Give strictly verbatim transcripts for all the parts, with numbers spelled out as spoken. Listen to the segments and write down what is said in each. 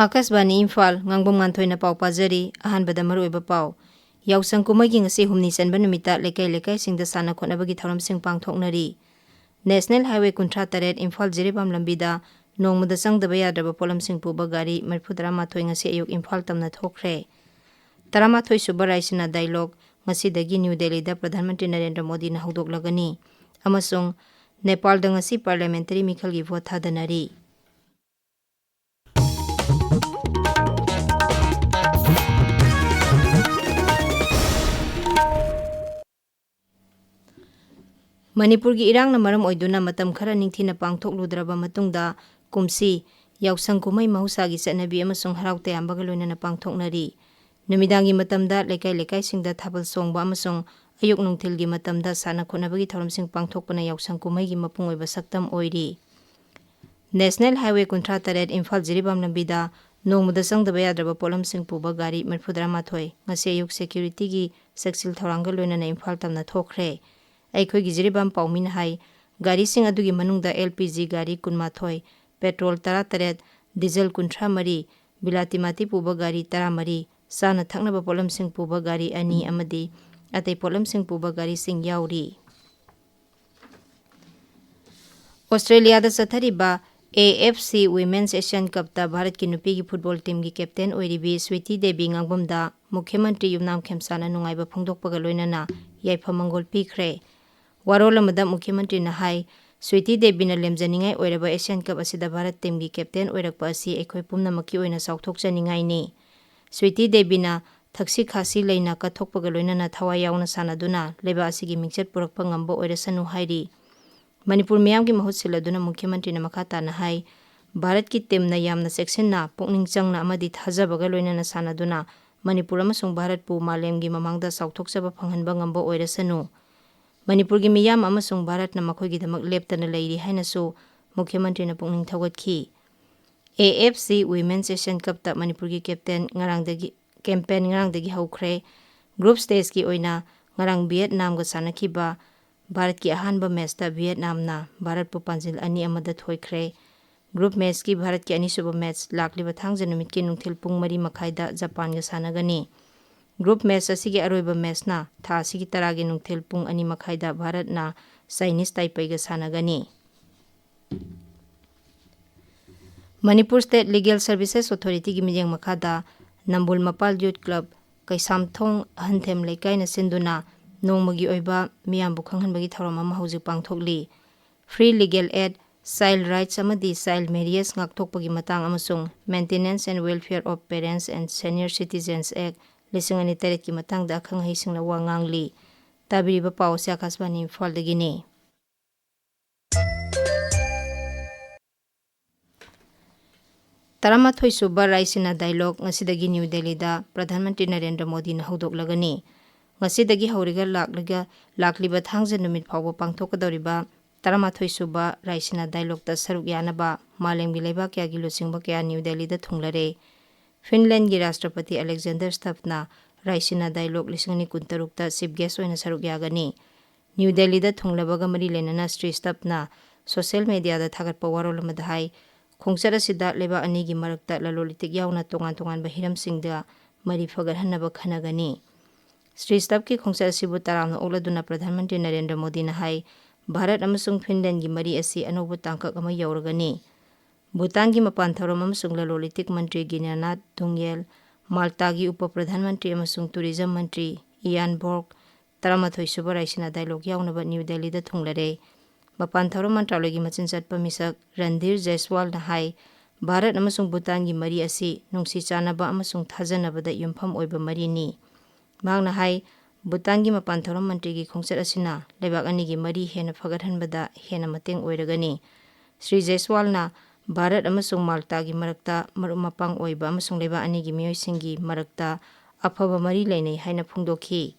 ꯑꯥꯀꯥꯁꯕꯥꯅꯤ ꯏꯝꯐꯥꯜ, ꯉꯥꯡꯕꯝ ꯉꯥꯟꯊꯣꯏꯅ ꯄꯥꯎ ꯄꯥꯖꯔꯤ꯫ ꯑꯍꯥꯟꯕꯗ ꯃꯔꯨꯑꯣꯏꯕ ꯄꯥꯎ꯫ ꯌꯥꯎꯁꯪ ꯀꯨꯝꯍꯩꯒꯤ ꯉꯁꯤ ꯍꯨꯝꯅꯤ ꯆꯟꯕ ꯅꯨꯃꯤꯠꯇ ꯂꯩꯀꯥꯏ ꯂꯩꯀꯥꯏꯁꯤꯡꯗ ꯁꯥꯟꯅ ꯈꯣꯠꯅꯕꯒꯤ ꯊꯧꯔꯝꯁꯤꯡ ꯄꯥꯡꯊꯣꯛꯅꯔꯤ꯫ ꯅꯦꯁꯅꯦꯜ ꯍꯥꯏꯋꯦ ꯀꯨꯟꯊ꯭ꯔꯥ ꯇꯔꯦꯠ ꯏꯝꯐꯥꯜ ꯖꯤꯔꯤꯕꯥꯝ ꯂꯝꯕꯤꯗ ꯅꯣꯡꯃꯗ ꯆꯪꯗꯕ ꯌꯥꯗ꯭ꯔꯕ ꯄꯣꯠꯂꯝꯁꯤꯡ ꯄꯨꯕ ꯒꯥꯔꯤ ꯃꯔꯤꯐꯨ ꯇꯔꯥꯃꯥꯊꯣꯏ ꯉꯁꯤ ꯑꯌꯨꯛ ꯏꯝꯐꯥꯜ ꯇꯝꯅ ꯊꯣꯛꯈ꯭ꯔꯦ꯫ ꯇꯔꯥꯃꯥꯊꯣꯏ ꯁꯨꯕ ꯔꯥꯏꯁꯤꯅꯥ ꯗꯥꯏꯂꯣꯒ ꯉꯁꯤꯗꯒꯤ ꯅ꯭ꯌꯨ ꯗꯦꯜꯂꯤꯗ ꯄ꯭ꯔꯙꯥꯟ ꯃꯟꯇ꯭ꯔꯤ ꯅꯔꯦꯟꯗ꯭ꯔ ꯃꯣꯗꯤꯅ ꯍꯧꯗꯣꯛꯂꯒꯅꯤ꯫ ꯑꯃꯁꯨꯡ ꯅꯦꯄꯥꯜꯗ ꯉꯁꯤ ꯄꯥꯔꯂꯤꯌꯥꯃꯦꯟꯇꯔꯤ ꯃꯤꯈꯜꯒꯤ ꯚꯣꯠ ꯊꯥꯗꯅꯔꯤ꯫ ꯃꯅꯤꯄꯨꯔꯒꯤ ꯏꯔꯥꯡꯅ ꯃꯔꯝ ꯑꯣꯏꯗꯨꯅ ꯃꯇꯝ ꯈꯔ ꯅꯤꯡꯊꯤꯅ ꯄꯥꯡꯊꯣꯛꯂꯨꯗ꯭ꯔꯕ ꯃꯇꯨꯡꯗ ꯀꯨꯝꯁꯤ ꯌꯥꯎꯁꯪ ꯀꯨꯝꯍꯩ ꯃꯍꯧꯁꯥꯒꯤ ꯆꯠꯅꯕꯤ ꯑꯃꯁꯨꯡ ꯍꯔꯥꯎ ꯇꯌꯥꯝꯕꯒ ꯂꯣꯏꯅꯅ ꯄꯥꯡꯊꯣꯛꯅꯔꯤ꯫ ꯅꯨꯃꯤꯗꯥꯡꯒꯤ ꯃꯇꯝꯗ ꯂꯩꯀꯥꯏ ꯂꯩꯀꯥꯏꯁꯤꯡꯗ ꯊꯥꯕꯜ ꯆꯣꯡꯕ ꯑꯃꯁꯨꯡ ꯑꯌꯨꯛ ꯅꯨꯡꯊꯤꯜꯒꯤ ꯃꯇꯝꯗ ꯁꯥꯟꯅ ꯈꯣꯠꯅꯕꯒꯤ ꯊꯧꯔꯝꯁꯤꯡ ꯄꯥꯡꯊꯣꯛꯄꯅ ꯌꯥꯎꯁꯪ ꯀꯨꯝꯍꯩꯒꯤ ꯃꯄꯨꯡ ꯑꯣꯏꯕ ꯁꯛꯇꯝ ꯑꯣꯏꯔꯤ꯫ ꯅꯦꯁꯅꯦꯜ ꯍꯥꯏꯋꯦ ꯀꯨꯟꯊ꯭ꯔꯥ ꯇꯔꯦꯠ ꯏꯝꯐꯥꯜ ꯖꯤꯔꯤꯕꯥꯝ ꯂꯝꯕꯤꯗ ꯅꯣꯡꯃꯗ ꯆꯪꯗꯕ ꯌꯥꯗ꯭ꯔꯕ ꯄꯣꯠꯂꯝꯁꯤꯡ ꯄꯨꯕ ꯒꯥꯔꯤ ꯃꯔꯤꯐꯨ ꯇꯔꯥꯃꯥꯊꯣꯏ ꯉꯁꯤ ꯑꯌꯨꯛ ꯁꯦꯀ꯭ꯌꯨꯔꯤꯇꯤꯒꯤ ꯆꯦꯛꯁꯤꯜ ꯊꯧꯔꯥꯡꯒ ꯂꯣꯏꯅꯅ ꯏꯝꯐꯥꯜ ꯇꯝꯅ ꯊꯣꯛꯈ꯭ꯔꯦ꯫ ꯑꯩꯈꯣꯏꯒꯤ ꯖꯤꯔꯤꯕꯥꯝ ꯄꯥꯎꯃꯤꯅ ꯍꯥꯏ, ꯒꯥꯔꯤꯁꯤꯡ ꯑꯗꯨꯒꯤ ꯃꯅꯨꯡꯗ ꯑꯦꯜ ꯄꯤ ꯖꯤ ꯒꯥꯔꯤ ꯀꯨꯟꯃꯥꯊꯣꯏ, ꯄꯦꯇ꯭ꯔꯣꯜ ꯇꯔꯥꯇꯔꯦꯠ, ꯗꯤꯖꯜ ꯀꯨꯟꯊ꯭ꯔꯥ ꯃꯔꯤ, ꯕꯤꯂꯥꯇꯤ ꯃꯥꯇꯤ ꯄꯨꯕ ꯒꯥꯔꯤ ꯇꯔꯥꯃꯔꯤ, ꯆꯥꯅ ꯊꯛꯅꯕ ꯄꯣꯠꯂꯝꯁꯤꯡ ꯄꯨꯕ ꯒꯥꯔꯤ ꯑꯅꯤ ꯑꯃꯗꯤ ꯑꯇꯩ ꯄꯣꯠꯂꯝꯁꯤꯡ ꯄꯨꯕ ꯒꯥꯔꯤꯁꯤꯡ ꯌꯥꯎꯔꯤ꯫ ꯑꯣꯁꯇ꯭ꯔꯦꯂꯤꯌꯥꯗ ꯆꯠꯊꯔꯤꯕ A F C women's Asian ꯀꯞꯇ ꯚꯥꯔꯠꯀꯤ ꯅꯨꯄꯤꯒꯤ ꯐꯨꯠꯕꯣꯜ ꯇꯤꯝꯒꯤ ꯀꯦꯞꯇꯦꯟ ꯑꯣꯏꯔꯤꯕꯤ ꯁ꯭ꯋꯤꯇꯤ ꯗꯦꯕꯤ ꯉꯥꯡꯕꯝꯗ ꯃꯨꯈ꯭ꯌ ꯃꯟꯇ꯭ꯔꯤ ꯌꯨꯝꯅꯥꯝ ꯈꯦꯝꯁꯥꯅ ꯅꯨꯡꯉꯥꯏꯕ ꯐꯣꯡꯗꯣꯛꯄꯒ ꯂꯣꯏꯅꯅ ꯌꯥꯏꯐ ꯃꯪꯒꯣꯜ ꯄꯤꯈ꯭ꯔꯦ꯫ ꯋꯥꯔꯣꯜ ꯑꯃꯗ ꯃꯨꯈ꯭ꯌ ꯃꯟꯇ꯭ꯔꯤꯅ ꯍꯥꯏ, ꯁ꯭ꯋꯤꯇꯤ ꯗꯦꯕꯤꯅ ꯂꯦꯝꯖꯅꯤꯡꯉꯥꯏ ꯑꯣꯏꯔꯕ ꯑꯦꯁꯤꯌꯥꯟ ꯀꯞ ꯑꯁꯤꯗ ꯚꯥꯔꯠ ꯇꯤꯝꯒꯤ ꯀꯦꯞꯇꯦꯟ ꯑꯣꯏꯔꯛꯄ ꯑꯁꯤ ꯑꯩꯈꯣꯏ ꯄꯨꯝꯅꯃꯛꯀꯤ ꯑꯣꯏꯅ ꯆꯥꯎꯊꯣꯛꯆꯅꯤꯡꯉꯥꯏꯅꯤ꯫ ꯁ꯭ꯋꯤꯇꯤ ꯗꯦꯕꯤꯅ ꯊꯛꯁꯤ ꯈꯥꯁꯤ ꯂꯩꯅ ꯀꯠꯊꯣꯛꯄꯒ ꯂꯣꯏꯅꯅ ꯊꯋꯥꯏ ꯌꯥꯎꯅ ꯁꯥꯟꯅꯗꯨꯅ ꯂꯩꯕꯥꯛ ꯑꯁꯤꯒꯤ ꯃꯤꯡꯆꯠ ꯄꯨꯔꯛꯄ ꯉꯝꯕ ꯑꯣꯏꯔꯁꯅꯨ ꯍꯥꯏꯔꯤ꯫ ꯃꯅꯤꯄꯨꯔ ꯃꯤꯌꯥꯝꯒꯤ ꯃꯍꯨꯠ ꯁꯤꯜꯂꯗꯨꯅ ꯃꯨꯈ꯭ꯌ ꯃꯟꯇ꯭ꯔꯤꯅ ꯃꯈꯥ ꯇꯥꯅ ꯍꯥꯏ, ꯚꯥꯔꯠꯀꯤ ꯇꯤꯝꯅ ꯌꯥꯝꯅ ꯆꯦꯛꯁꯤꯟꯅ, ꯄꯨꯛꯅꯤꯡ ꯆꯪꯅ ꯑꯃꯗꯤ ꯊꯥꯖꯕꯒ ꯂꯣꯏꯅꯅ ꯁꯥꯟꯅꯗꯨꯅ ꯃꯅꯤꯄꯨꯔ ꯑꯃꯁꯨꯡ ꯚꯥꯔꯠꯄꯨ ꯃꯥꯂꯦꯝꯒꯤ ꯃꯃꯥꯡꯗ ꯆꯥꯎꯊꯣꯛꯆꯕ ꯐꯪꯍꯟꯕ ꯉꯝꯕ ꯑꯣꯏꯔꯁꯅꯨ꯫ ꯃꯅꯤꯄꯨꯔꯒꯤ ꯃꯤꯌꯥꯝ ꯑꯃꯁꯨꯡ ꯚꯥꯔꯠꯅ ꯃꯈꯣꯏꯒꯤꯗꯃꯛ ꯂꯦꯞꯇꯅ ꯂꯩꯔꯤ ꯍꯥꯏꯅꯁꯨ ꯃꯨꯈ꯭ꯌ ꯃꯟꯇ꯭ꯔꯤꯅ ꯄꯨꯛꯅꯤꯡ ꯊꯧꯒꯠꯈꯤ꯫ A F C women's Asian ꯀꯞꯇ ꯃꯅꯤꯄꯨꯔꯒꯤ ꯀꯦꯞꯇꯦꯟ ꯉꯔꯥꯡꯗꯒꯤ, ꯀꯦꯝꯄꯦꯟ ꯉꯔꯥꯡꯗꯒꯤ ꯍꯧꯈ꯭ꯔꯦ꯫ ꯒ꯭ꯔꯨꯞ ꯁ꯭ꯇꯦꯖꯀꯤ ꯑꯣꯏꯅ ꯉꯔꯥꯡ ꯚꯤꯌꯦꯠꯅꯥꯝꯒ ꯁꯥꯟꯅꯈꯤꯕ ꯚꯥꯔꯠꯀꯤ ꯑꯍꯥꯟꯕ ꯃꯦꯆꯇ ꯚꯤꯌꯦꯠꯅꯥꯝꯅ ꯚꯥꯔꯠꯄꯨ ꯄꯥꯟꯖꯤꯜ ꯑꯅꯤ ꯑꯃꯗ ꯊꯣꯏꯈ꯭ꯔꯦ꯫ Group matchꯀꯤ ꯚꯥꯔꯠꯀꯤ ꯑꯅꯤꯁꯨꯕ match ꯂꯥꯛꯂꯤꯕ ꯊꯥꯡꯖ ꯅꯨꯃꯤꯠꯀꯤ ꯅꯨꯡꯊꯤꯜ ꯄꯨꯡ ꯃꯔꯤ ꯃꯈꯥꯏꯗ ꯖꯄꯥꯟꯒ ꯁꯥꯟꯅꯒꯅꯤ꯫ Group match ꯑꯁꯤꯒꯤ ꯑꯔꯣꯏꯕ matchꯅ ꯊꯥ ꯑꯁꯤꯒꯤ ꯇꯔꯥꯒꯤ ꯅꯨꯡꯊꯤꯜ ꯄꯨꯡ ꯑꯅꯤ ꯃꯈꯥꯏꯗ ꯚꯥꯔꯠꯅ ꯆꯥꯏꯅꯤꯁ ꯇꯥꯏꯄꯩꯒ ꯁꯥꯟꯅꯒꯅꯤ꯫ ꯃꯅꯤꯄꯨꯔ State Legal Services Authorityꯒꯤ ꯃꯤꯠꯌꯦꯡ ꯃꯈꯥꯗ ꯅꯝꯕꯨꯜ ꯃꯄꯥꯜ Youth Club, ꯀꯩꯁꯥꯝꯊꯣꯡ ꯑꯍꯟꯊꯦꯝ ꯂꯩꯀꯥꯏꯅ ꯁꯤꯟꯗꯨꯅ ꯅꯣꯡꯃꯒꯤ ꯑꯣꯏꯕ ꯃꯤꯌꯥꯝꯕꯨ ꯈꯪꯍꯟꯕꯒꯤ ꯊꯧꯔꯝ ꯑꯃ ꯍꯧꯖꯤꯛ ꯄꯥꯡꯊꯣꯛꯂꯤ꯫ Free Legal Aid, Child Rights ꯑꯃꯗꯤ Child Marriage ꯉꯥꯛꯊꯣꯛꯄꯒꯤ ꯃꯇꯥꯡ ꯑꯃꯁꯨꯡ Maintenance and Welfare of Parents and Senior Citizens Act ꯂꯤꯁꯤꯡ ꯑꯅꯤ ꯇꯔꯦꯠꯀꯤ ꯃꯇꯥꯡꯗ ꯑꯈꯪ ꯑꯍꯩꯁꯤꯡꯅ ꯋꯥ ꯉꯥꯡꯂꯤ꯫ ꯇꯥꯕꯤꯔꯤꯕ ꯄꯥꯎ ꯑꯁꯤ ꯑꯀꯥꯁꯕꯥꯅꯤ ꯏꯝꯐꯥꯜꯗꯒꯤꯅꯤ꯫ ꯇꯔꯥꯃꯥꯊꯣꯏ ꯁꯨꯕ ꯔꯥꯏꯁꯤꯅꯥ Dialogue ꯉꯁꯤꯗꯒꯤ ꯅ꯭ꯌꯨ ꯗꯦꯜꯂꯤꯗ ꯄ꯭ꯔꯙꯥꯟ ꯃꯟꯇ꯭ꯔꯤ ꯅꯔꯦꯟꯗ꯭ꯔ ꯃꯣꯗꯤꯅ ꯍꯧꯗꯣꯛꯂꯒꯅꯤ꯫ ꯉꯁꯤꯗꯒꯤ ꯍꯧꯔꯒ ꯂꯥꯛꯂꯒ, ꯂꯥꯛꯂꯤꯕ ꯊꯥꯡꯖ ꯅꯨꯃꯤꯠ ꯐꯥꯎꯕ ꯄꯥꯡꯊꯣꯛꯀꯗꯧꯔꯤꯕ ꯇꯔꯥꯃꯥꯊꯣꯏ ꯁꯨꯕ ꯔꯥꯏꯁꯤꯅꯥ Dialogueꯇ ꯁꯔꯨꯛ ꯌꯥꯅꯕ ꯃꯥꯂꯦꯝꯒꯤ ꯂꯩꯕꯥꯛ ꯀꯌꯥꯒꯤ ꯂꯨꯆꯤꯡꯕ ꯀꯌꯥ ꯅ꯭ꯌꯨ ꯗꯦꯜꯂꯤꯗ ꯊꯨꯡꯂꯔꯦ꯫ ꯐꯤꯟꯂꯦꯟꯒꯤ ꯔꯥꯁꯇ꯭ꯔꯄꯇꯤ ꯑꯂꯦꯛꯖꯦꯟꯗꯔ ꯁ꯭ꯇꯕꯅ ꯔꯥꯏꯁꯤꯅꯥ Dialogue ꯂꯤꯁꯤꯡ ꯑꯅꯤ ꯀꯨꯟꯇꯔꯨꯛꯇ Chief Guest ꯑꯣꯏꯅ ꯁꯔꯨꯛ ꯌꯥꯒꯅꯤ꯫ ꯅ꯭ꯌꯨ ꯗꯦꯜꯂꯤꯗ ꯊꯨꯡꯂꯕꯒ ꯃꯔꯤ ꯂꯩꯅꯅ ꯁ꯭ꯔꯤ ꯁ꯭ꯇꯕꯅ social mediaꯗ ꯊꯥꯒꯠꯄ ꯋꯥꯔꯣꯜ ꯑꯃꯗ ꯍꯥꯏ, ꯈꯣꯡꯆꯠ ꯑꯁꯤꯗ ꯂꯩꯕꯥꯛ ꯑꯅꯤꯒꯤ ꯃꯔꯛꯇ ꯂꯂꯣꯟ ꯏꯇꯤꯛ ꯌꯥꯎꯅ ꯇꯣꯉꯥꯟ ꯇꯣꯉꯥꯟꯕ ꯍꯤꯔꯝꯁꯤꯡꯗ ꯃꯔꯤ ꯐꯒꯠꯍꯟꯅꯕ ꯈꯟꯅꯒꯅꯤ꯫ ꯁ꯭ꯔꯤ ꯁ꯭ꯇꯕꯀꯤ ꯈꯣꯡꯆꯠ ꯑꯁꯤꯕꯨ ꯇꯔꯥꯝꯅ ꯑꯣꯛꯂꯗꯨꯅ ꯄ꯭ꯔꯙꯥꯟ ꯃꯟꯇ꯭ꯔꯤ ꯅꯔꯦꯟꯗ꯭ꯔ ꯃꯣꯗꯤꯅ ꯍꯥꯏ, ꯚꯥꯔꯠ ꯑꯃꯁꯨꯡ ꯐꯤꯟꯂꯦꯟꯒꯤ ꯃꯔꯤ ꯑꯁꯤ ꯑꯅꯧꯕ ꯇꯥꯡꯀꯛ ꯑꯃ ꯌꯧꯔꯒꯅꯤ꯫ ꯚꯨꯇꯥꯟꯒꯤ ꯃꯄꯥꯟ ꯊꯧꯔꯝ ꯑꯃꯁꯨꯡ ꯂꯂꯣꯟ ꯏꯇꯤꯛ ꯃꯟꯇ꯭ꯔꯤ ꯒꯤꯅꯥꯅꯥꯊ ꯇꯨꯡꯌꯦꯜ, ꯃꯥꯜꯇꯥꯒꯤ ꯎꯄ ꯄ꯭ꯔꯙꯥꯟ ꯃꯟꯇ꯭ꯔꯤ ꯑꯃꯁꯨꯡ ꯇꯨꯔꯤꯖꯝ ꯃꯟꯇ꯭ꯔꯤ ꯏꯌꯥꯟ ꯕꯣꯔꯒ, ꯇꯔꯥꯃꯥꯊꯣꯏ ꯁꯨꯕ ꯔꯥꯏꯁꯤꯅꯥ Dialogue ꯌꯥꯎꯅꯕ ꯅ꯭ꯌꯨ ꯗꯦꯜꯂꯤꯗ ꯊꯨꯡꯂꯔꯦ꯫ ꯃꯄꯥꯟ ꯊꯧꯔꯝ ꯃꯟꯇ꯭ꯔꯥꯂꯣꯏꯒꯤ ꯃꯆꯤꯟ ꯆꯠꯄ ꯃꯤꯁꯛ ꯔꯟꯙꯤꯔ ꯖꯩꯁꯋꯥꯜꯅ ꯍꯥꯏ, ꯚꯥꯔꯠ ꯑꯃꯁꯨꯡ ꯚꯨꯇꯥꯟꯒꯤ ꯃꯔꯤ ꯑꯁꯤ ꯅꯨꯡꯁꯤ ꯆꯥꯟꯅꯕ ꯑꯃꯁꯨꯡ ꯊꯥꯖꯅꯕꯗ ꯌꯨꯝꯐꯝ ꯑꯣꯏꯕ ꯃꯔꯤꯅꯤ꯫ ꯃꯍꯥꯛꯅ ꯍꯥꯏ, ꯚꯨꯇꯥꯟꯒꯤ ꯃꯄꯥꯟ ꯊꯧꯔꯝ ꯃꯟꯇ꯭ꯔꯤꯒꯤ ꯈꯣꯡꯆꯠ ꯑꯁꯤꯅ ꯂꯩꯕꯥꯛ ꯑꯅꯤꯒꯤ ꯃꯔꯤ ꯍꯦꯟꯅ ꯐꯒꯠꯍꯟꯕꯗ ꯍꯦꯟꯅ ꯃꯇꯦꯡ ꯑꯣꯏꯔꯒꯅꯤ꯫ ꯁ꯭ꯔꯤ ꯖꯩꯁꯋꯥꯜꯅ ꯚꯥꯔꯠ ꯑꯃꯁꯨꯡ ꯃꯥꯜꯇꯥꯒꯤ ꯃꯔꯛꯇ ꯃꯔꯨꯞ ꯃꯄꯥꯡ ꯑꯣꯏꯕ ꯑꯃꯁꯨꯡ ꯂꯩꯕꯥꯛ ꯑꯅꯤꯒꯤ ꯃꯤꯑꯣꯏꯁꯤꯡꯒꯤ ꯃꯔꯛꯇ ꯑꯐꯕ ꯃꯔꯤ ꯂꯩꯅꯩ ꯍꯥꯏꯅ ꯐꯣꯡꯗꯣꯛꯈꯤ꯫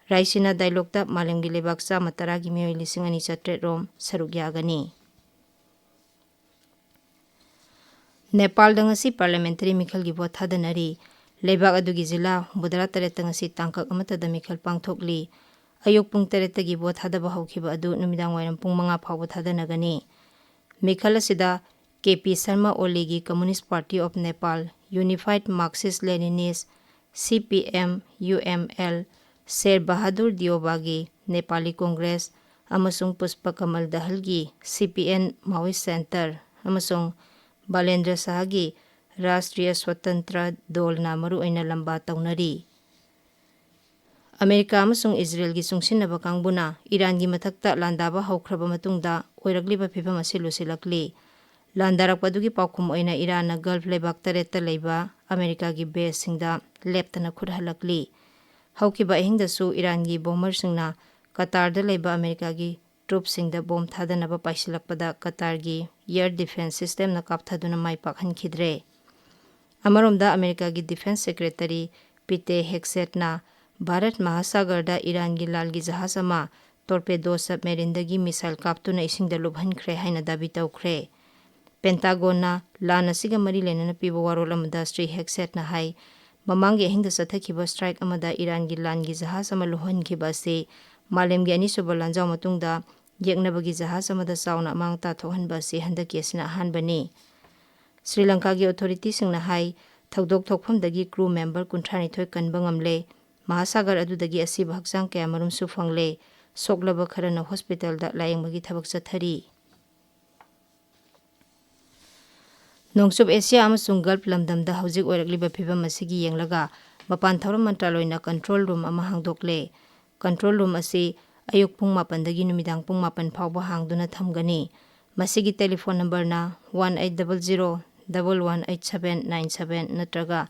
ꯔꯥꯏꯁꯤꯅꯥ Dialogueꯇ ꯃꯥꯂꯦꯝꯒꯤ ꯂꯩꯕꯥꯛ ꯆꯥꯝꯃ ꯇꯔꯥꯒꯤ ꯃꯤꯑꯣꯏ ꯂꯤꯁꯤꯡ ꯑꯅꯤ ꯆꯥꯇ꯭ꯔꯦꯠ ꯔꯣꯝ ꯁꯔꯨꯛ ꯌꯥꯒꯅꯤ꯫ ꯅꯦꯄꯥꯜꯗ ꯉꯁꯤ parliamentary ꯃꯤꯈꯜꯒꯤ ꯚꯣꯠ ꯊꯥꯗꯅꯔꯤ꯫ ꯂꯩꯕꯥꯛ ꯑꯗꯨꯒꯤ ꯖꯤꯂꯥ ꯍꯨꯝꯐꯨꯇꯔꯥ ꯇꯔꯦꯠꯇ ꯉꯁꯤ ꯇꯥꯡꯀꯛ ꯑꯃꯠꯇꯗ ꯃꯤꯈꯜ ꯄꯥꯡꯊꯣꯛꯂꯤ꯫ ꯑꯌꯨꯛ ꯄꯨꯡ ꯇꯔꯦꯠꯇꯒꯤ ꯚꯣꯠ ꯊꯥꯗꯕ ꯍꯧꯈꯤꯕ ꯑꯗꯨ ꯅꯨꯃꯤꯗꯥꯡ ꯋꯥꯏꯔꯝ ꯄꯨꯡ ꯃꯉꯥ ꯐꯥꯎꯕ ꯊꯥꯗꯅꯒꯅꯤ꯫ ꯃꯤꯈꯜ ꯑꯁꯤꯗ K P Sharma ꯑꯣꯂꯤꯒꯤ Communist Party of Nepal, Unified Marxist Leninist, C P M U M L, Sher Bahadur ꯗꯤꯑꯣꯕꯥꯒꯤ ꯅꯦꯄꯥꯂꯤ ꯀꯣꯡꯒ꯭ꯔꯦꯁ ꯑꯃꯁꯨꯡ ꯄꯨꯁꯄ ꯀꯃꯜ ꯗꯍꯜꯒꯤ ꯁꯤ ꯄꯤ ꯑꯦꯟ Maoist Centre ꯑꯃꯁꯨꯡ ꯕꯥꯂꯦꯟꯗ꯭ꯔ ꯁꯍꯥꯒꯤ ꯔꯥꯁꯇ꯭ꯔꯤꯌ ꯁ꯭ꯋꯇꯟꯇ꯭ꯔ ꯗꯣꯜꯅ ꯃꯔꯨꯑꯣꯏꯅ ꯂꯝꯕꯥ ꯇꯧꯅꯔꯤ꯫ ꯑꯃꯦꯔꯤꯀꯥ ꯑꯃꯁꯨꯡ ꯏꯖꯔꯦꯜꯒꯤ ꯆꯨꯡꯁꯤꯟꯅꯕ ꯀꯥꯡꯕꯨꯅ ꯏꯔꯥꯟꯒꯤ ꯃꯊꯛꯇ ꯂꯥꯟꯗꯥꯕ ꯍꯧꯈ꯭ꯔꯕ ꯃꯇꯨꯡꯗ ꯑꯣꯏꯔꯛꯂꯤꯕ ꯐꯤꯕꯝ ꯑꯁꯤ ꯂꯨꯁꯤꯜꯂꯛꯂꯤ꯫ ꯂꯥꯟꯗꯥꯔꯛꯄ ꯑꯗꯨꯒꯤ ꯄꯥꯎꯈꯨꯝ ꯑꯣꯏꯅ ꯏꯔꯥꯟꯅ ꯒꯜꯐ ꯂꯩꯕꯥꯛ ꯇꯔꯦꯠꯇ ꯂꯩꯕ ꯑꯃꯦꯔꯤꯀꯥꯒꯤ ꯕꯦꯁꯁꯤꯡꯗ ꯂꯦꯞꯇꯅ ꯈꯨꯠ ꯍꯜꯂꯛꯂꯤ꯫ ꯍꯧꯈꯤꯕ ꯑꯍꯤꯡꯗꯁꯨ ꯏꯔꯥꯟꯒꯤ ꯕꯣꯝꯕꯔꯁꯤꯡꯅ ꯀꯇꯥꯔꯗ ꯂꯩꯕ ꯑꯃꯦꯔꯤꯀꯥꯒꯤ ꯇ꯭ꯔꯨꯞꯁꯤꯡꯗ ꯕꯣꯝ ꯊꯥꯗꯅꯕ ꯄꯥꯏꯁꯤꯜꯂꯛꯄꯗ ꯀꯇꯥꯔꯒꯤ Air Defence Systemꯅ ꯀꯥꯞꯊꯗꯨꯅ ꯃꯥꯏ ꯄꯥꯛꯍꯟꯈꯤꯗ꯭ꯔꯦ꯫ ꯑꯃꯔꯣꯝꯗ, ꯑꯃꯦꯔꯤꯀꯥꯒꯤ Defence Secretary ꯄꯤꯇꯦ ꯍꯦꯛꯁꯦꯠꯅ ꯚꯥꯔꯠ ꯃꯍꯥꯁꯥꯒꯔꯗ ꯏꯔꯥꯟꯒꯤ ꯂꯥꯜꯒꯤ ꯖꯍꯥꯖ ꯑꯃ torpedo submarineꯗꯒꯤ missile ꯀꯥꯞꯇꯨꯅ ꯏꯁꯤꯡꯗ ꯂꯨꯞꯍꯟꯈ꯭ꯔꯦ ꯍꯥꯏꯅ ꯗꯥꯕꯤ ꯇꯧꯈ꯭ꯔꯦ꯫ ꯄꯦꯟꯇꯥꯒꯣꯟꯅ ꯂꯥꯟ ꯑꯁꯤꯒ ꯃꯔꯤ ꯂꯩꯅꯅ ꯄꯤꯕ ꯋꯥꯔꯣꯜ ꯑꯃꯗ ꯁ꯭ꯔꯤ ꯍꯦꯛꯁꯦꯠꯅ ꯍꯥꯏ, ꯃꯃꯥꯡꯒꯤ ꯑꯍꯤꯡꯗ ꯆꯠꯊꯈꯤꯕ strike ꯑꯃꯗ ꯏꯔꯥꯟꯒꯤ ꯂꯥꯟꯒꯤ ꯖꯍꯥꯖ ꯑꯃ ꯂꯨꯞꯍꯟꯈꯤꯕ ꯑꯁꯤ ꯃꯥꯂꯦꯝꯒꯤ ꯑꯅꯤꯁꯨꯕ ꯂꯥꯟꯖꯥꯎ ꯃꯇꯨꯡꯗ ꯌꯦꯛꯅꯕꯒꯤ ꯖꯍꯥꯖ ꯑꯃꯗ ꯆꯥꯎꯅ ꯑꯃꯥꯡ ꯑꯇꯥ ꯊꯣꯛꯍꯟꯕ ꯑꯁꯤ ꯍꯟꯗꯛꯀꯤ ꯑꯁꯤꯅ ꯑꯍꯥꯟꯕꯅꯤ꯫ ꯁ꯭ꯔꯤ ꯂꯪꯀꯥꯒꯤ authorityꯁꯤꯡꯅ ꯍꯥꯏ, ꯊꯧꯗꯣꯛ ꯊꯣꯛꯐꯝꯗꯒꯤ crew member ꯀꯨꯟꯊ꯭ꯔꯥ ꯅꯤꯊꯣꯏ ꯀꯟꯕ ꯉꯝꯂꯦ꯫ ꯃꯍꯥꯁꯥꯒꯔ ꯑꯗꯨꯗꯒꯤ ꯑꯁꯤꯕ ꯍꯛꯆꯥꯡ ꯀꯌꯥꯃꯔꯨꯝꯁꯨ ꯐꯪꯂꯦ꯫ ꯁꯣꯛꯂꯕ ꯈꯔꯅ hospitalꯗ ꯂꯥꯌꯦꯡꯕꯒꯤ ꯊꯕꯛ ꯆꯠꯊꯔꯤ꯫ ꯅꯣꯡꯆꯨꯞ ꯑꯦꯁꯤꯌꯥ ꯑꯃꯁꯨꯡ ꯒꯜꯐ ꯂꯝꯗꯝꯗ ꯍꯧꯖꯤꯛ ꯑꯣꯏꯔꯛꯂꯤꯕ ꯐꯤꯕꯝ ꯑꯁꯤꯒꯤ ꯌꯦꯡꯂꯒ ꯃꯄꯥꯟ ꯊꯧꯔꯝ ꯃꯟꯇ꯭ꯔꯥꯂꯣꯏꯅ control room ꯑꯃ ꯍꯥꯡꯗꯣꯛꯂꯦ꯫ Control room ꯑꯁꯤ ꯑꯌꯨꯛ ꯄꯨꯡ ꯃꯥꯄꯟꯗꯒꯤ ꯅꯨꯃꯤꯗꯥꯡ ꯄꯨꯡ ꯃꯥꯄꯟ ꯐꯥꯎꯕ ꯍꯥꯡꯗꯨꯅ ꯊꯝꯒꯅꯤ꯫ ꯃꯁꯤꯒꯤ telephone numberꯅ one eight double zero double one eight seven nine seven ꯅꯠꯇ꯭ꯔꯒ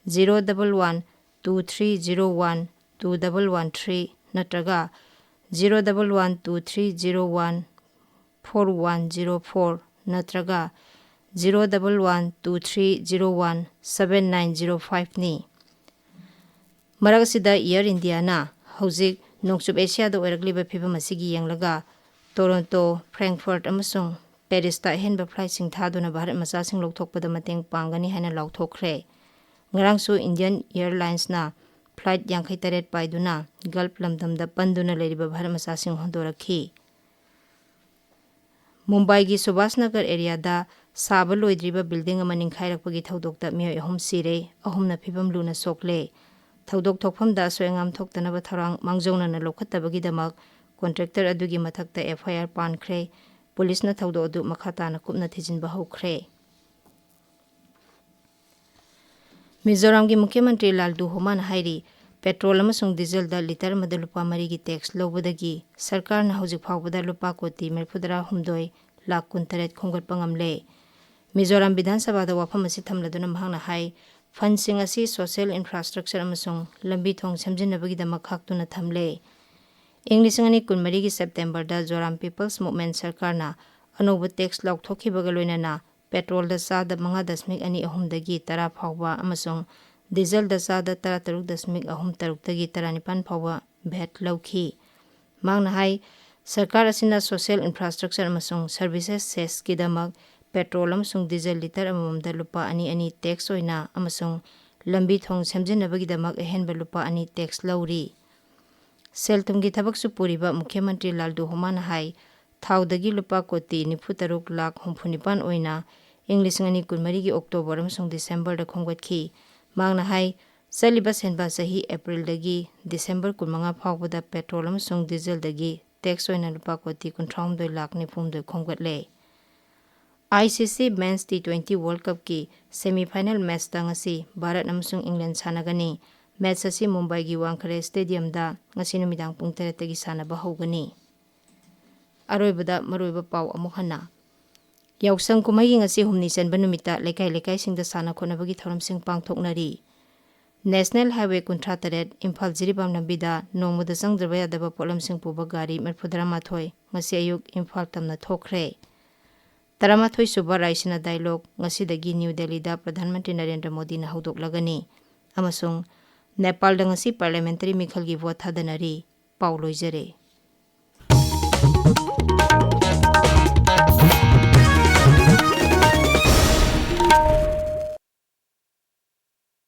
zero double one two three zero one two double one three ꯅꯠꯇ꯭ꯔꯒ zero double one two three zero one four one zero four ꯅꯠꯇ꯭ꯔꯒ zero double one two three zero one seven nine zero fiveꯅꯤ꯫ ꯃꯔꯛ ꯑꯁꯤꯗ Air Indiaꯅ ꯍꯧꯖꯤꯛ ꯅꯣꯡꯆꯨꯞ ꯑꯦꯁꯤꯌꯥꯗ ꯑꯣꯏꯔꯛꯂꯤꯕ ꯐꯤꯕꯝ ꯑꯁꯤꯒꯤ ꯌꯦꯡꯂꯒ Toronto, Frankfurt ꯑꯃꯁꯨꯡ Parisꯇ ꯑꯍꯦꯟꯕ flightꯁꯤꯡ ꯊꯥꯗꯨꯅ ꯚꯥꯔꯠ ꯃꯆꯥꯁꯤꯡ ꯂꯧꯊꯣꯛꯄꯗ ꯃꯇꯦꯡ ꯄꯥꯡꯒꯅꯤ ꯍꯥꯏꯅ ꯂꯥꯎꯊꯣꯛꯈ꯭ꯔꯦ꯫ ꯉꯔꯥꯡꯁꯨ Indian Airlinesꯅ flight ꯌꯥꯡꯈꯩ ꯇꯔꯦꯠ ꯄꯥꯏꯗꯨꯅ ꯒꯜꯐ ꯂꯝꯗꯝꯗ ꯄꯟꯗꯨꯅ ꯂꯩꯔꯤꯕ ꯚꯥꯔꯠ ꯃꯆꯥꯁꯤꯡ ꯍꯣꯟꯗꯣꯔꯛꯈꯤ꯫ ꯃꯨꯝꯕꯥꯏꯒꯤ ꯁꯨꯚꯥꯁ ꯅꯒꯔ ꯑꯦꯔꯤꯌꯥꯗ ꯁꯥꯕ ꯂꯣꯏꯗ꯭ꯔꯤꯕ ꯕꯤꯜꯗꯤꯡ ꯑꯃ ꯅꯤꯡꯈꯥꯏꯔꯛꯄꯒꯤ ꯊꯧꯗꯣꯛꯇ ꯃꯤꯑꯣꯏ ꯑꯍꯨꯝ ꯁꯤꯔꯦ, ꯑꯍꯨꯝꯅ ꯐꯤꯕꯝ ꯂꯨꯅ ꯁꯣꯛꯂꯦ꯫ ꯊꯧꯗꯣꯛ ꯊꯣꯛꯐꯝꯗ ꯑꯁꯣꯏ ꯑꯉꯥꯝ ꯊꯣꯛꯇꯅꯕ ꯊꯧꯔꯥꯡ ꯃꯥꯡꯖꯧꯅꯅ ꯂꯧꯈꯠꯇꯕꯒꯤꯗꯃꯛ ꯀꯣꯟꯇ꯭ꯔꯦꯛꯇꯔ ꯑꯗꯨꯒꯤ ꯃꯊꯛꯇ ꯑꯦꯐ ꯑꯥꯏ ꯑꯥꯔ ꯄꯥꯟꯈ꯭ꯔꯦ꯫ ꯄꯨꯂꯤꯁꯅ ꯊꯧꯗꯣꯛ ꯑꯗꯨ ꯃꯈꯥ ꯇꯥꯅ ꯀꯨꯞꯅ ꯊꯤꯖꯤꯟꯕ ꯍꯧꯈ꯭ꯔꯦ꯫ ꯃꯤꯖꯣꯔꯥꯝꯒꯤ ꯃꯨꯈ꯭ꯌ ꯃꯟꯇ꯭ꯔꯤ ꯂꯥꯜꯗꯨ ꯍꯣꯃꯥꯅ ꯍꯥꯏꯔꯤ, ꯄꯦꯇ꯭ꯔꯣꯜ ꯑꯃꯁꯨꯡ ꯗꯤꯖꯜꯗ ꯂꯤꯇꯔ ꯑꯃꯗ ꯂꯨꯄꯥ ꯃꯔꯤꯒꯤ ꯇꯦꯛꯁ ꯂꯧꯕꯗꯒꯤ ꯁꯔꯀꯥꯔꯅ ꯍꯧꯖꯤꯛ ꯐꯥꯎꯕꯗ ꯂꯨꯄꯥ ꯀꯣꯇꯤ ꯃꯔꯤꯐꯨꯇꯔꯥ ꯍꯨꯝꯗꯣꯏ ꯂꯥꯈ ꯀꯨꯟꯇꯔꯦꯠ ꯈꯣꯝꯒꯠꯄ ꯉꯝꯂꯦ꯫ ꯃꯤꯖꯣꯔꯥꯝ ꯕꯤꯙꯥꯟ ꯁꯚꯥꯗ ꯋꯥꯐꯝ ꯑꯁꯤ ꯊꯝꯂꯗꯨꯅ ꯃꯍꯥꯛꯅ ꯍꯥꯏ, ꯐꯟꯁꯤꯡ ꯑꯁꯤ ꯁꯣꯁꯤꯌꯦꯜ ꯏꯟꯐ꯭ꯔꯥꯁ꯭ꯇ꯭ꯔꯛꯆꯔ ꯑꯃꯁꯨꯡ ꯂꯝꯕꯤ ꯊꯣꯡ ꯁꯦꯝꯖꯤꯟꯅꯕꯒꯤꯗꯃꯛ ꯈꯥꯛꯇꯨꯅ ꯊꯝꯂꯦ꯫ ꯏꯪ ꯂꯤꯁꯤꯡ ꯑꯅꯤ ꯀꯨꯟꯃꯔꯤꯒꯤ ꯁꯦꯞꯇꯦꯝꯕꯔꯗ ꯖꯣꯔꯥꯝ ꯄꯤꯄꯜꯁ ꯃꯨꯚꯃꯦꯟꯠ ꯁꯔꯀꯥꯔꯅ ꯑꯅꯧꯕ ꯇꯦꯛꯁ ꯂꯥꯎꯊꯣꯛꯈꯤꯕꯒ ꯂꯣꯏꯅꯅ ꯄꯦꯇ꯭ꯔꯣꯜꯗ ꯆꯥꯗ ꯃꯉꯥ ꯗꯁꯃꯤꯛ ꯑꯅꯤ ꯑꯍꯨꯝꯗꯒꯤ ꯇꯔꯥ ꯐꯥꯎꯕ ꯑꯃꯁꯨꯡ ꯗꯤꯖꯜꯗ ꯆꯥꯗ ꯇꯔꯥꯇꯔꯨꯛ ꯗꯁꯃꯤꯛ ꯑꯍꯨꯝ ꯇꯔꯨꯛꯇꯒꯤ ꯇꯔꯥꯅꯤꯄꯥꯟ ꯐꯥꯎꯕ ꯚꯦꯠ ꯂꯧꯈꯤ꯫ ꯃꯍꯥꯛꯅ ꯍꯥꯏ, ꯁꯔꯀꯥꯔ ꯑꯁꯤꯅ ꯁꯣꯁꯤꯌꯦꯜ ꯏꯟꯐ꯭ꯔꯥꯁ꯭ꯇ꯭ꯔꯛꯆꯔ ꯑꯃꯁꯨꯡ ꯁꯔꯚꯤꯁꯦꯁ ꯁꯦꯁꯀꯤꯗꯃꯛ ꯄꯦꯇ꯭ꯔꯣꯜ ꯑꯃꯁꯨꯡ ꯗꯤꯖꯜ ꯂꯤꯇꯔ ꯑꯃꯃꯝꯗ ꯂꯨꯄꯥ ꯑꯅꯤ ꯑꯅꯤ ꯇꯦꯛꯁ ꯑꯣꯏꯅ ꯑꯃꯁꯨꯡ ꯂꯝꯕꯤ ꯊꯣꯡ ꯁꯦꯝꯖꯤꯟꯅꯕꯒꯤꯗꯃꯛ ꯑꯍꯦꯟꯕ ꯂꯨꯄꯥ ꯑꯅꯤ ꯇꯦꯛꯁ ꯂꯧꯔꯤ꯫ ꯁꯦꯜ ꯊꯨꯝꯒꯤ ꯊꯕꯛꯁꯨ ꯄꯨꯔꯤꯕ ꯃꯨꯈ꯭ꯌ ꯃꯟꯇ꯭ꯔꯤ ꯂꯥꯜꯗꯨ ꯍꯣꯃꯥꯅ ꯍꯥꯏ, ꯊꯥꯎꯗꯒꯤ ꯂꯨꯄꯥ ꯀꯣꯇꯤ ꯅꯤꯐꯨꯇꯔꯨꯛ ꯂꯥꯈ ꯍꯨꯝꯐꯨꯅꯤꯄꯥꯟ ꯑꯣꯏꯅ ꯏꯪ ꯂꯤꯁꯤꯡ ꯑꯅꯤ ꯀꯨꯟꯃꯔꯤꯒꯤ ꯑꯣꯛꯇꯣꯕꯔ ꯑꯃꯁꯨꯡ ꯗꯤꯁꯦꯝꯕꯔꯗ ꯈꯣꯝꯒꯠꯈꯤ꯫ ꯃꯍꯥꯛꯅ ꯍꯥꯏ, ꯆꯠꯂꯤꯕ ꯁꯦꯟꯕꯥ ꯆꯍꯤ ꯑꯦꯄ꯭ꯔꯤꯜꯗꯒꯤ ꯗꯤꯁꯦꯝꯕꯔ ꯀꯨꯟꯃꯉꯥ ꯐꯥꯎꯕꯗ ꯄꯦꯇ꯭ꯔꯣꯜ ꯑꯃꯁꯨꯡ ꯗꯤꯖꯜꯗꯒꯤ ꯇꯦꯛꯁ ꯑꯣꯏꯅ ꯂꯨꯄꯥ ꯀꯣꯇꯤ ꯀꯨꯟꯊ꯭ꯔꯥꯍꯨꯝꯗꯣꯏ lakh ꯅꯤꯐꯨꯍꯨꯝꯗꯣꯏ ꯈꯣꯝꯒꯠꯂꯦ꯫ I C C men's T twenty world ꯀꯞꯀꯤ ꯁꯦꯃꯤ ꯐꯥꯏꯅꯦꯜ ꯃꯦꯠꯁꯇ ꯉꯁꯤ ꯚꯥꯔꯠ ꯑꯃꯁꯨꯡ ꯏꯪꯂꯦꯟ ꯁꯥꯟꯅꯒꯅꯤ꯫ ꯃꯦꯠꯁ ꯑꯁꯤ ꯃꯨꯝꯕꯥꯏꯒꯤ ꯋꯥꯡꯈꯔꯦ ꯁ꯭ꯇꯦꯗꯤꯌꯝꯗ ꯉꯁꯤ ꯅꯨꯃꯤꯗꯥꯡ ꯄꯨꯡ ꯇꯔꯦꯠꯇꯒꯤ ꯁꯥꯟꯅꯕ ꯍꯧꯒꯅꯤ꯫ ꯑꯔꯣꯏꯕꯗ ꯃꯔꯨꯑꯣꯏꯕ ꯄꯥꯎ ꯑꯃꯨꯛ ꯍꯟꯅ꯫ ꯌꯥꯎꯁꯪ ꯀꯨꯝꯍꯩꯒꯤ ꯉꯁꯤ ꯍꯨꯝꯅꯤ ꯆꯟꯕ ꯅꯨꯃꯤꯠꯇ ꯂꯩꯀꯥꯏ ꯂꯩꯀꯥꯏꯁꯤꯡꯗ ꯁꯥꯟꯅ ꯈꯣꯠꯅꯕꯒꯤ ꯊꯧꯔꯝꯁꯤꯡ ꯄꯥꯡꯊꯣꯛꯅꯔꯤ꯫ ꯅꯦꯁꯅꯦꯜ ꯍꯥꯏꯋꯦ ꯀꯨꯟꯊ꯭ꯔꯥ ꯇꯔꯦꯠ ꯏꯝꯐꯥꯜ ꯖꯤꯔꯤꯕꯥꯝ ꯂꯝꯕꯤꯗ ꯅꯣꯡꯃꯗ ꯆꯪꯗ꯭ꯔꯕ ꯌꯥꯗꯕ ꯄꯣꯠꯂꯝꯁꯤꯡ ꯄꯨꯕ ꯒꯥꯔꯤ ꯃꯔꯤꯐꯨꯇꯔꯥ ꯃꯥꯊꯣꯏ ꯉꯁꯤ ꯑꯌꯨꯛ ꯏꯝꯐꯥꯜ ꯇꯝꯅ ꯊꯣꯛꯈ꯭ꯔꯦ꯫ ꯇꯔꯥꯃꯥꯊꯣꯏ ꯁꯨꯕ ꯔꯥꯏꯁꯤꯅꯥ ꯗꯥꯏꯂꯣꯒ ꯉꯁꯤꯗꯒꯤ ꯅ꯭ꯌꯨ ꯗꯦꯜꯂꯤꯗ ꯄ꯭ꯔꯙꯥꯟ ꯃꯟꯇ꯭ꯔꯤ ꯅꯔꯦꯟꯗ꯭ꯔ ꯃꯣꯗꯤꯅ ꯍꯧꯗꯣꯛꯂꯒꯅꯤ꯫ ꯑꯃꯁꯨꯡ ꯅꯦꯄꯥꯜꯗ ꯉꯁꯤ ꯄꯥꯔꯂꯤꯌꯥꯃꯦꯟꯇꯔꯤ ꯃꯤꯈꯜꯒꯤ ꯚꯣꯠ ꯊꯥꯗꯅꯔꯤ꯫ ꯄꯥꯎ ꯂꯣꯏꯖꯔꯦ꯫